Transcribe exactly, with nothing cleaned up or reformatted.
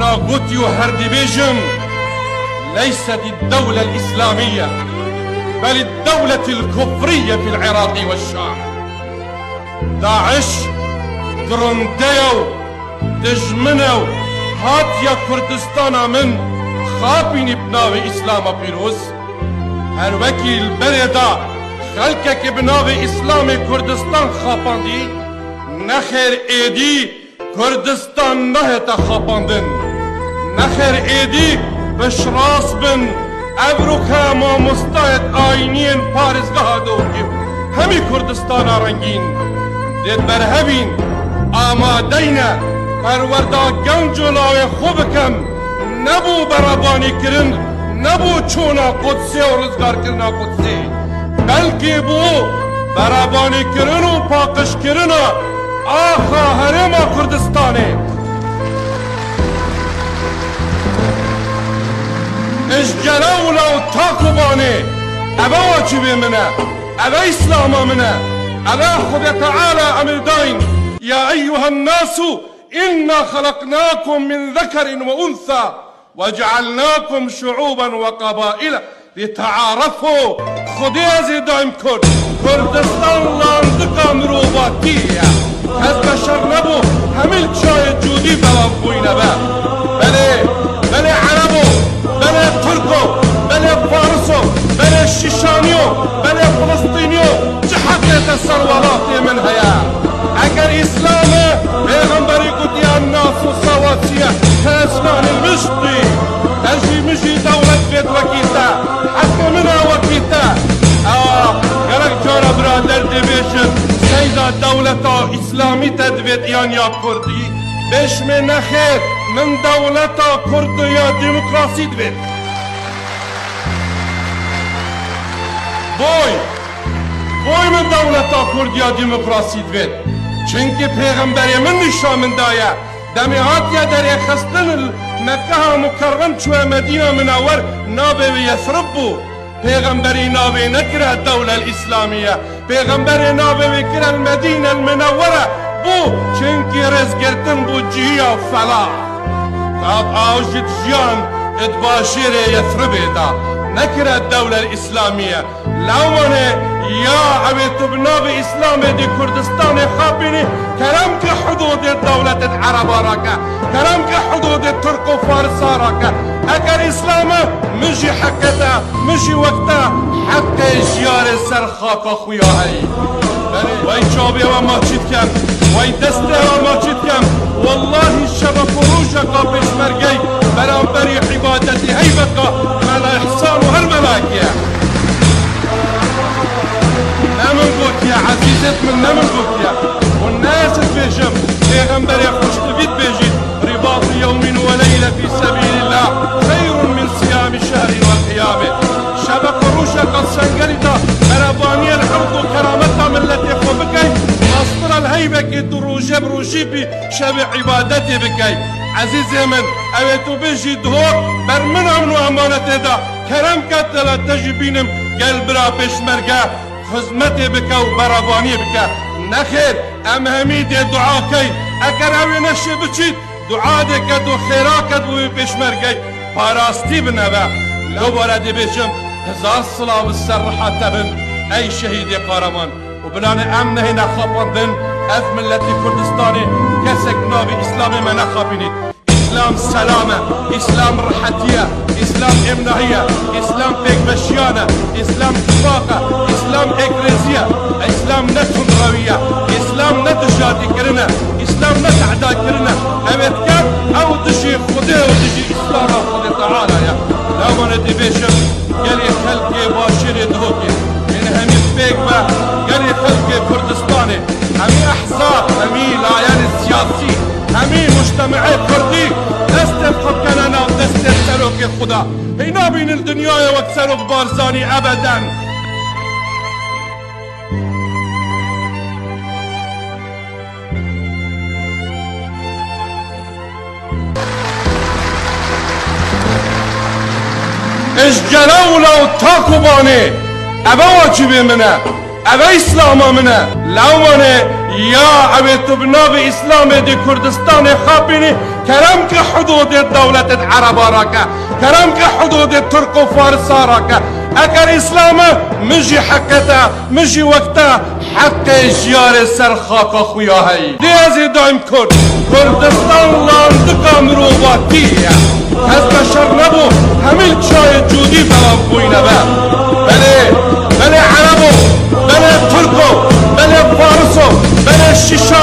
Na gotî û her dibêjim, "Leyset ed-dewle el-îslamîye, bel ed-dewlet el-kufriye fil Iraqî ve Şam." DAIŞ dirundeya û dijmine û hatiya Kurdistana min xapînî bi navê Îslama pîroz. Her wekî li berê de xelkekî bi navê Îslamê Kurdistan xapandî, nexêr êdî Kurdistan nehête xapandin. Nexêr êdî piştrast bin, evroke mamostayêt ayîniyên parêzgeha Dihokê û hemî Kurdistana rengîn. Dê berhevîn, amadeyne perwerda genc û lawê xwe bikin. Nebû berevanîkirin, nebû çûna Qudsê û rizgarkirina Qudsê. Belkî bû berevanîkirin û paqijkirina axa Herêma Kurdistanê. Ji gele wila û tak û banê, eve wacibê min e, eve Îslama min e, eve Xwedê Teala emir dayîn, "Ya eyyuhen nasu, inna xelaqnakum min zekerin ve unsa." "Ve cealnakum şuuben ve qabaile litearefu." Xwedê ez ê daîm Kurd. Kurdistan landika mirovatiyê ye. Ez beşer nebû, hemî li çiyayê Cûdî belav bûyne be. Belê, belê Erebo, belê Tirko, belê Fariso, belê Şîşaniyo, belê Filistîniyo, çi heqê te ser welatê min heye? Eger Îslam e, Pêxemberî gotiye, "Nasu sewasiye, kesmanî miştî." Ez jî, min jî dewlet vêt wekî te. Heqê min e wekî te. Ewa, gerek cara birader dê bêjin, seyda dewleta Îslamî te divêt yan ya Kurdî? Bêşmê nexêr, min dewleta Kurd ya demokrasî divêt. Boy! Boy min dewleta Kurd ya demokrasî divêt. Çimkî Pêxemberê min nîşan min daye. Demê hatiye derêxistin li Mekkeha Mukerrem çûye Medîna Minewer, navê wê Yesrib bû. Pêxemberî navê nekire Dewle el-Îslamiye. Pêxemberê navê wê kire el-Medîne el-Minewwere. Bû, çimkî rêzgirtin bû cihiya felah. Ev aw jî jiyan di bajêrê Yesribê de. Nekire Dewle el-Îslamiye. Lewmane ya ew ê tu bi navê Îslamê dê Kurdistanê xapînî, kerem ke hududê dewletê Ereba rake, kerem ke hududê Tirk û Farisa rake. Eger Îslam e, min jî heqê te, min jî wek te heqê jiyarê ser xaka xwe ya heyî. Belê, wey çavê we maçî dikem, wey destê we maçî dikem. Wellahî şevek û rojeka pêşmergeyî beramberî îbadetî heybeka mela Îhsan û her melakê ye. Ne min gotiye, ezîzêt min, ne min gotiye. Û ne ez dibêjim, Pêxemberê xwe ji te vî dibêjît, "Rîbatû yewmin ve leyle fî sebîlillah xeyrun min siyamî şehrî ve qiyamê." Şevek û rojeka sengerî de berevaniyê li erd û kerameta miletê xwe bikey, mestir e li heybekê tu rojê bi rojî bî şevê îbadetê bikey. Ezîzê min, ew ê tu bêjî Dihok ber min emn û emanetê de, kerem ke tela te jî bînim gel bira pêşmerge xizmetê bike û berevaniyê bike. Nexêr, em hemî dê dua keyn. Eger ew ê neşê biçît, dua dê ket û xêra ket û wê pêşmergey parastî bine ve. Lewbare dê bêjim, hezar silav li ser riha te bin, ey şehîdê qareman. Û bila ne em nehêne xapandin, ev miletê Kurdistanê kesek navê Îslamê me nexapînît. Îslam selam e, Îslam rihetî ye, Îslam êmnahî ye, Îslam pêkveşiyan e, Îslam tifaq e, Îslam êkrêzî ye, Îslam ne tundrewî ye, Îslam ne dijatîkirin e, Îslam ne tehdakirin e. Ew ê diket, ew dijî Xwedê û dijî Îslama Xwedê Teala ye. Lewmane dibêjim, gelê xelkê Başêrê Dihokê, ên hemî pêk ve gelê xelkê Kurdistanê, hemî ehzab, hemî layerê siyasî, hemî mujtemeê kurdî destê xwe bikene nav destê serokê xwe de. Hî nabînin dinyayê wek Serok Barzanî ebeden. Ji gele wila û tak û banê, eve wacibê min e. Ev e Îslama min e. Lewmanê ya ew ê tu bi navê Îslamê di Kurdistanê xapînî, kerem ke hududê dewletê Ereba rake, kerem ke hududê Tirk û Farisa rake. Eger Îslam e, min jî heqê te, min jî wek te heqê jiyarê ser xaka xwe ya heyî. Lê ez ê daîm Kurd. Kurdistan landika mirovatî ye. Kes beşer nebû, hemî li çiyayê Cûdî belav bûyne be. Belê, belê Erebo, belê Tirko, belê Fariso, belê Şîşo.